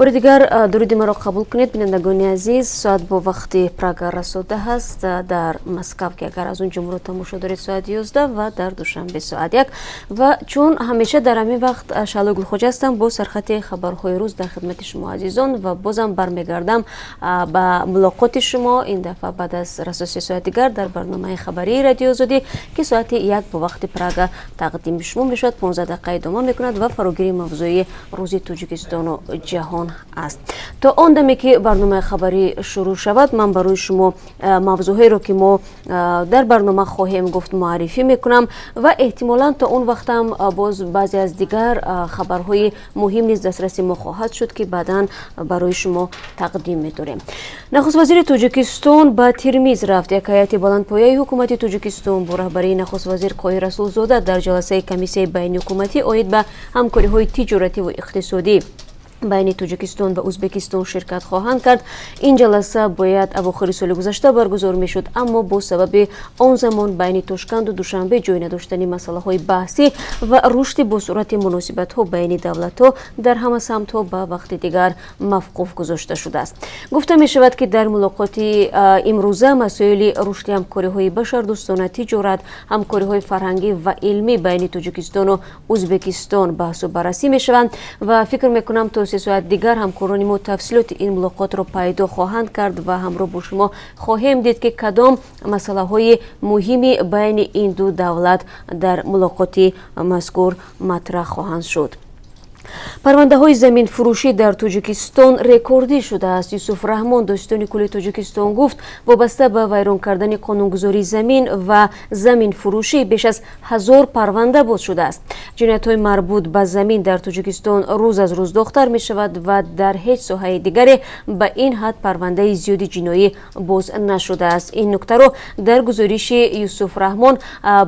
Бори дигар дуруди маро қабул кунед, бинандагони азиз. Соат бо вақти Прага расо 10 аст. Дар Москав, ки агар аз он ҷо моро тамошо доред, соати 11 ва дар Душанбе соат 1. Ва чун ҳамеша дар ҳамин вақт, Шаҳло Гулхоҷа ҳастам бо сархати хабарҳои рӯз дар хидмати шумо азизон ва бозам бармегардам ба мулоқоти шумо, ин дафъа баъд аз расо 3 соат дигар, дар барномаи хабарии Радиои Озодӣ, ки соати 1 бо вақти Прага тақдими шумо мешавад, 15 дақиқа идома мекунад ва фарогири мавзӯи рӯзи Тоҷикистону ҷаҳон аст. То он даме ки барномаи хабарӣ шурӯъ шавад, ман барои шумо мавзӯъҳоеро, ки мо дар барнома хоҳем гуфт, муаррифӣ мекунам ва эҳтимолан то он вақтам боз баъзе аз дигар хабарҳои муҳим низ дастраси мо хоҳад шуд, ки баъдан барои шумо тақдим медорем. Нахуствазири Тоҷикистон ба Термиз рафт. Як ҳайати баландпояи ҳукумати Тоҷикистон бо раҳбарии нахуствазир Қоҳир Расулзода дар ҷаласаи комиссияи байниҳукуматӣ оид ба ҳамкориҳои тиҷоративу иқтисодӣ байни Тоҷикистон ва Ӯзбекистон ширкат хоҳанд кард. Ин ҷаласа бояд авохири соли гузашта баргузор мешуд, аммо бо сабаби он замон байни Тошканду Душанбе ҷой надоштани масъалаҳои баҳсӣ ва рушди босуръати муносибатҳо байни давлатҳо дар ҳама самтҳо ба вақти дигар мавқуф гузошта шудааст. Гуфта мешавад, ки дар мулоқоти имрӯза масоили рушди ҳамкориҳои башардӯстона, тиҷорат, ҳамкориҳои фарҳангӣ ва илмӣ байни Тоҷикистону Ӯзбекистон баҳсу баррасӣ мешаванд. Ва фикр мекунам, то 3 соат дигар ҳамкорони мо тафсилоти ин мулоқотро пайдо хоҳанд кард ва ҳамроҳ бо шумо хоҳем дид, ки кадом масъалаҳои муҳими байни ин ду давлат дар мулоқоти мазкур матраҳ хоҳанд шуд. Парвандаҳои заминфурӯшӣ дар Тоҷикистон рекордӣ шудааст. Юсуф Раҳмон, додситони кулли Тоҷикистон, гуфт, вобаста ба вайрон кардани қонунгузории замин ва заминфурӯшӣ беш аз 1000 парванда боз шудааст. Ҷиноятҳои марбут ба замин дар Тоҷикистон рӯз аз рӯз доғтар мешавад ва дар ҳеҷ соҳаи дигаре ба ин ҳад парвандаи зиёди ҷиноӣ боз нашудааст. Ин нуктаро дар гузориши Юсуф Раҳмон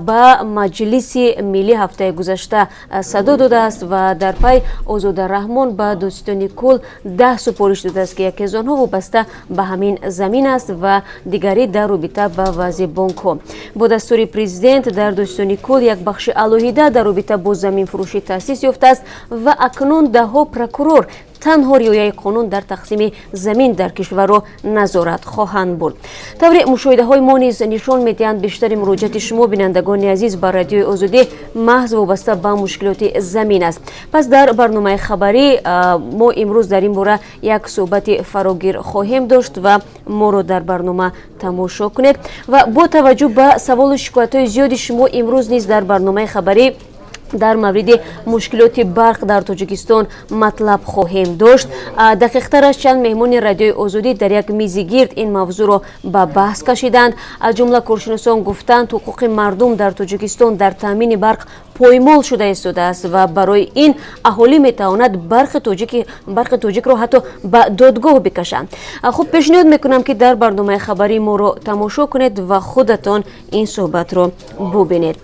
ба Маҷлиси Миллӣ ҳафтаи гузашта садо додааст. Ва дар пай Озода Раҳмон ба додситони кул 10 супориш додааст, ки яке аз онҳо вобаста ба ҳамин замин аст ва дигарӣ дар робита ба вазъи бонкҳо. Бо дастури президент дар додситони кул як бахши алоҳида дар робита бо заминфурӯшӣ таъсис ёфтааст ва акнун даҳҳо прокурор танҳо риояи қонун дар тақсими замин дар кишварро назорат хоҳанд бурд. Тавре мушоҳидаҳои мо низ нишон медиҳанд, бештари муроҷиати шумо, бинандагони азиз, ба Радиои Озодӣ маҳз вобаста ба мушкилоти замин аст. Пас дар барномаи хабарӣ мо имрӯз дар ин бора як суҳбати фарогир хоҳем дошт ва моро дар барнома тамошо кунед. Ва бо таваҷҷӯҳ ба саволу шикоятҳои зиёди шумо, имрӯз низ дар барномаи хабарӣ дар мавриди мушкилоти барқ дар Тоҷикистон матлаб хоҳем дошт. Дақиқтараш, чанд меҳмони Радиои Озодӣ дар як мизи гирд ин мавзӯъро ба баҳс кашиданд. Аз ҷумла коршиносон гуфтанд, ҳуқуқи мардум дар Тоҷикистон дар таъмини барқ поймол шуда истодааст ва барои ин аҳолӣ метавонад Барқи Тоҷикро ҳатто ба додгоҳ бикашанд. Хуб, пешниҳод мекунам, ки дар барномаи хабарии моро тамошо кунед ва худатон ин суҳбатро бубинед.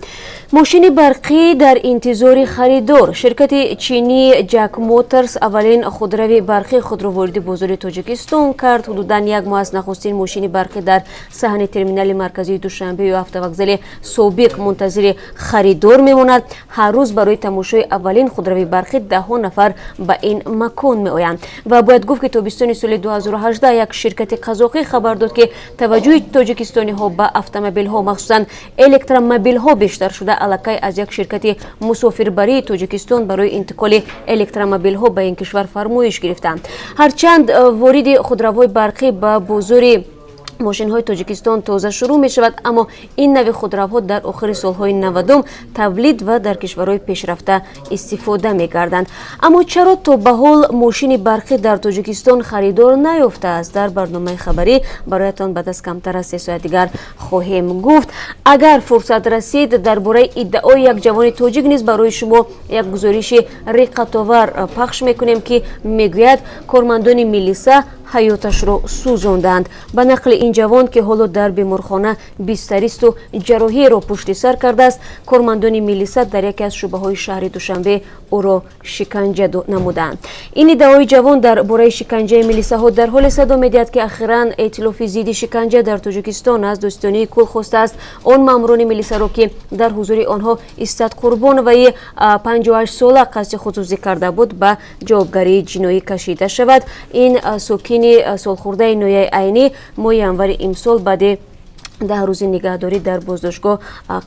Мошини барқӣ дар интизори харидор. Ширкати чинии Ҷак Моторс аввалин худрави барқии худро вориди бозори Тоҷикистон кард. Ҳудудан як моҳ аст, нахустин мошини барқӣ дар саҳни терминали марказии Душанбе ё автовокзали собиқ мунтазири харидор мемонад. Ҳар рӯз барои тамошои аввалин худрави барқӣ даҳҳо нафар ба ин макон меоянд. Ва бояд гуфт, ки тобистони соли 2018 як ширкати қазоқӣ хабар дод, ки таваҷҷӯҳи тоҷикистониҳо ба автомобилҳо, махсусан электромобилҳо, бештар шуда, аллакай аз як ширкати мусофирбарии Тоҷикистон барои интиқоли электромобилҳо ба ин кишвар фармоиш гирифтанд. Ҳарчанд вориди худравҳои барқӣ ба бозори мошинҳои Тоҷикистон тоза шурӯъ мешавад, аммо ин нави худравҳо дар охири солҳои 90-ум тавлид ва дар кишварҳои пешрафта истифода мегарданд. Аммо чаро то ба ҳол мошини барқӣ дар Тоҷикистон харидор наёфтааст, дар барномаи хабарӣ бароятон баъд аз камтар аз 3 соат дигар хоҳем гуфт. Агар фурсат расид, дар бораи иддаои як ҷавони тоҷик низ барои шумо як гузориши риққатовар пахш мекунем, ки мегӯяд, кормандони милиса Ҳаёташро сӯзонданд. Ба нақли ин ҷавон, ки ҳоло дар беморхона бистаристу ҷарроҳиеро пушти сар кардааст, кормандони милиса дар яке аз шӯъбаҳои шаҳри Душанбе ӯро шиканҷа намуданд. Ин иддаои ҷавон дар бораи шиканҷаи милисаҳо дар ҳоле садо медиҳад, ки ахиран Эътилофи зидди шиканҷа дар Тоҷикистон аз додситонии кулл хостааст, он маъмурони милисаро, ки дар ҳузури онҳо Истат Қурбоноваи 58-сола қасди худсӯзӣ карда буд, ба ҷавобгарии ҷиноӣ кашида шавад. Ин сокини солхӯрдаи ноҳияи Айнӣ моҳи январи имсол баъди 10 рӯзи нигаҳдорӣ дар боздоштгоҳ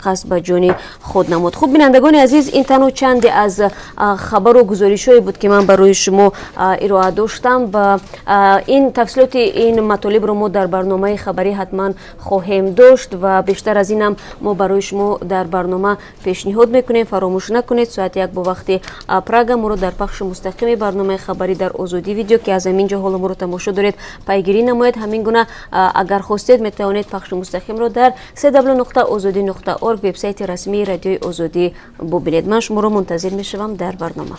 қасд ба ҷони худ намуд. Хуб, бинандагони азиз, ин танҳо чанде аз хабару гузоришҳое буд, ки ман барои шумо ироа доштам, ва ин тафсилоти ин матолибро мо дар барномаи хабарӣ ҳатман хоҳем дошт ва бештар аз инам мо барои шумо дар барнома пешниҳод мекунем. Фаромӯш накунед, соати 1 бо вақти Прага моро дар пахши мустақими барномаи хабарӣ дар Озодӣ Видео, ки аз ҳамин ҷо ҳоло моро тамошо доред, пайгирӣ намоед. Ҳамин гуна, агар хостед, метавонед пахши мустақимро дар www.озодӣ.org, вебсайти расмии Радиои Озодӣ, бубинед. Ман шуморо мунтазир мешавам дар барнома.